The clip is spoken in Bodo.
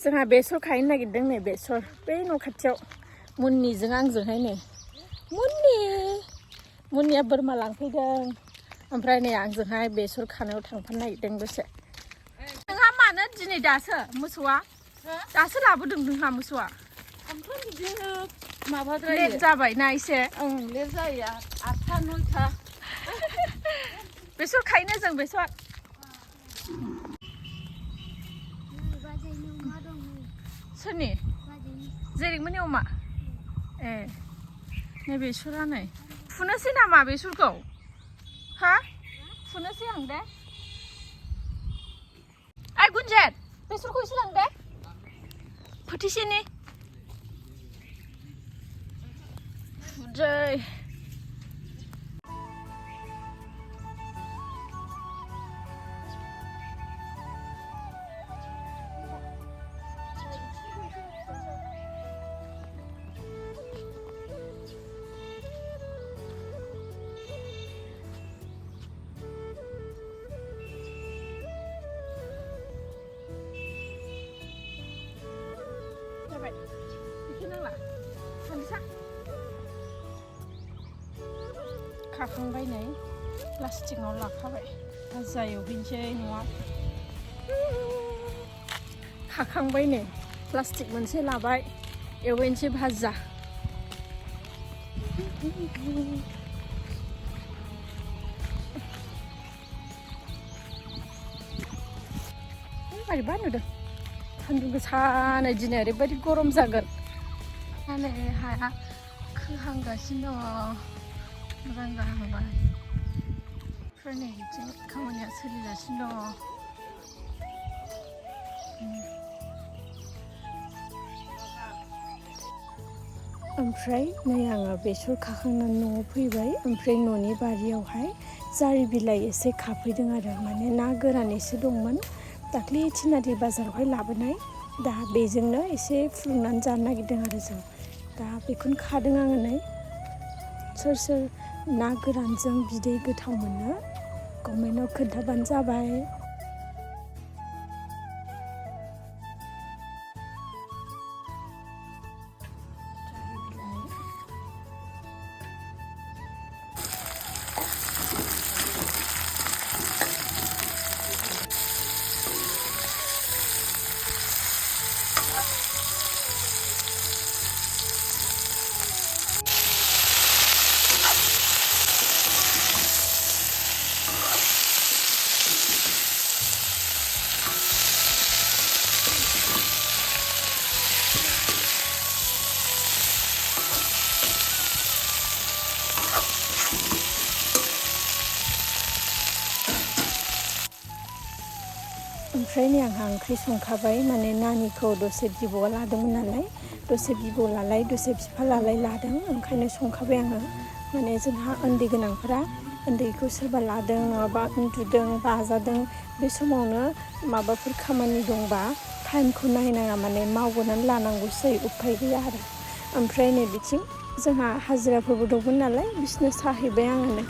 जोंहा बेसर खायनो नागिरदों नै बेसर बे न' खाथियाव मुन्निजों आंजोंहाय नै मुन्निया बोरमा लांफैदों ओमफ्राय नै आंजोंहाय बेसर खानायाव थांफानो नागिरदों दसे। नोंहा मानो दिनै दासो मोसौआ दासो लाबोदों नोंहा मोसौआ? ओमफ्राय बिदिनो माबाद्रायो लेट जाबाय ना एसे? लेट जायो 8टा 9टा। बेसर खायनो जों बेसर। सोरनि? जेरिंमोननि अमा। ए नै बेसरा नै फुनोसै नामा बेसरखौ? हा फुनोसै आं दे। ओइ गुनजेत बेसरखौ एसे लां दे फोथिसेनि फुदों। खाखांबाय नै प्लास्टिकआव लाखाबाय भाजा एवहैनोसै न'आव। खाखांबाय नै प्लास्टिक मोनसे लाबाय एवहैनोसै भाजा। बोरैबा नुदों सान्दुं गोसा नै दिनै ओरैबायदि गरम जागोन। नै हाया खोहांगासिनो दङ मोजां जाहांबाय ओमफ्राय नै बिथिं खामानिया सोलिगासिनो दङ। ओमफ्राय नै आङो बेसर खाखांनानै न'आव फैबाय ओमफ्राय न'नि बारियावहाय जारि बिलाइ एसे खाफैदों आरो माने ना गोरान एसे दंमोन दाख्लि थिनालि बाजारावहाय लाबोनाय दा बेजोंनो एसे फुदुंनानै जानो नागिरदों आरो जों दा बेखौनो खादों आङो नै। सोर सोर ना गोरानजों बिदै गोथाव मोनो कमेन्टआव खोन्थाबानो जाबाय। ओमफ्राय नै आंहा ओंख्रि संखाबाय माने नानिखौ दसे बिब'आ लादोंमोन नालाय दसे बिब' लालाय दसे बिफा लालाय लादों ओंखायनो संखाबाय आङो। माने जोंहा उन्दै गोनांफोरा उन्दैखौ सोरबा लादों नङाबा उन्दुदों बाजादों बे समावनो माबाफोर खामानि दंबा टाइमखौ नायनाङा माने मावबोनानै लानांगौसै उफाय गैया आरो। ओमफ्राय नै बिथिं जोंहा हाजिराफोरबो दंमोन नालाय बिसोरनो साहैबाय आङो नै।